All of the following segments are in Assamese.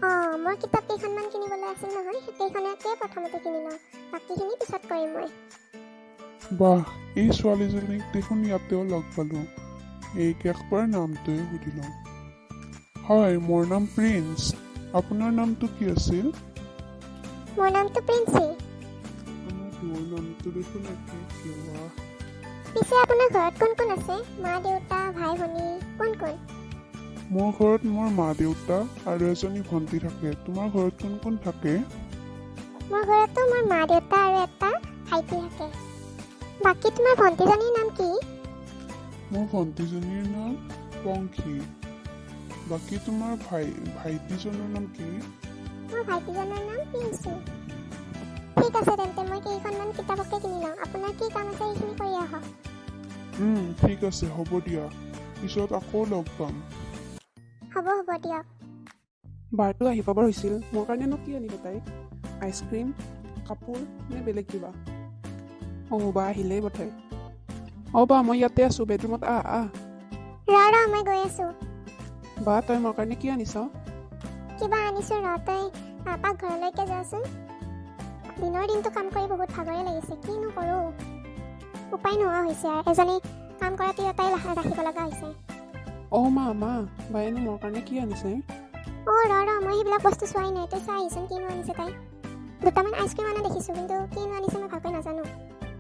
অঁ, মোৰ কিতাপ কেইখনমান কিনিবলৈ আছিল নহয়, সেইকেইখনকে প্ৰথমতে কিনি লওঁ, বাকীখিনি পিছত কৰিম মই। বাহ, এই ছোৱালীজনীক দেখোন ইয়াতেও লগ পালোঁ। এইক একবাৰ নামটোৱে সুধি লওঁ। হয়, মোৰ নাম প্ৰিন্স। আপোনাৰ নামটো কি আছিল? মোৰ নামটো প্ৰিন্সি। আমাৰ দুয়োৰ নামটো দেখোন একে কিবা। পিছে আপোনাৰ ঘৰত কোন কোন আছে? মা দেউতা, ভাই ভনী কোন কোন? মোৰ ঘৰত মোৰ মা দেউতা আৰু এজনী ভণ্টি থাকে। তোমাৰ ঘৰত কোন কোন থাকে? মোৰ ঘৰতো মোৰ মা দেউতা আৰু এটা ভাইটি থাকে। বাকী তোমাৰ ভণ্টিজনীৰ নাম কি? মোৰ ভণ্টিজনীৰ নাম পংখী। বাকী তোমাৰ ভাইটিজনৰ নাম কি? মোৰ ভাইটিজনৰ নাম পিংচু। ঠিক আছে তেন্তে, মই কেইখনমান কিতাপকে কিনি লওঁ। আপোনাৰ কি কাম আছে সেইখিনি কৰি আহক। ঠিক আছে, হ'ব দিয়া, পিছত আকৌ লগ পাম। হ'ব হ'ব দিয়ক। বাৰটো আহি পাবৰ হৈছিল। মোৰ কাৰণেনো কি আনিব তাই? আইচক্ৰীম, কাপোৰ নে বেলেগ কিবা? অঁ, বা আহিলেই বোধহয়। অঁ বা, মই ইয়াতে আছোঁ, বেডৰুমত, আহ আহ। ৰ ৰ, মই গৈ আছোঁ। বা, তই মোৰ কাৰণে কি আনিছ? কিবা আনিছোঁ ৰ, তই পাকঘৰলৈকে যাচোন। দিনৰ দিনটো কাম কৰি বহুত ভাগৰে লাগিছে, কিনো কৰোঁ উপায় নোহোৱা হৈছে আৰু। এজনী কাম কৰা তিৰোতাই ৰাখিব লগা হৈছে। অঁ মা, মা, বায়েনো মোৰ কাৰণে কি আনিছে? অঁ, ৰ ৰ, মই সেইবিলাক বস্তু চোৱাই নাই, তই চাই আহিচোন কিনো আনিছে তাই। দুটামান আইচক্ৰীম অনা দেখিছোঁ, কিন্তু কিনো আনিছে মই ভালকৈ নাজানো।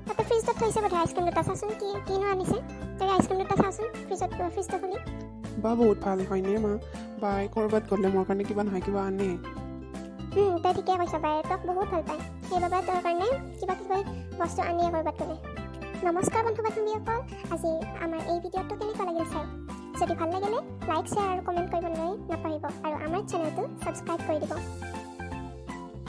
তাতে ফ্ৰিজত থৈছে বোধহয় আইচক্ৰীম দুটা, চাচোন কি কিনো আনিছে। তই আইচক্ৰীম দুটা চাচোন ফ্ৰিজত, ফ্ৰিজটো খুলি। বা বহুত ভাল হয়নে মা? বাই ক'ৰবাত গ'লে মোৰ কাৰণে কিবা নহয় কিবা আনে। তই ঠিকে কৈছ, বায়ে তোক বহুত ভাল পায়, সেইবাবে তোৰ কাৰণে কিবা কিবি বস্তু আনিয়ে ক'ৰবাত গ'লে। নমস্কাৰ বন্ধু বান্ধৱীসকল, আজি আমাৰ এই ভিডিঅ'টো কেনেকুৱা লাগিল চাই? যদি ভাল লাগিলে লাইক, শ্বেয়াৰ আৰু কমেণ্ট কৰিবলৈ নাপাহৰিব আৰু আমাৰ চেনেলটো ছাবস্ক্ৰাইব কৰি দিব।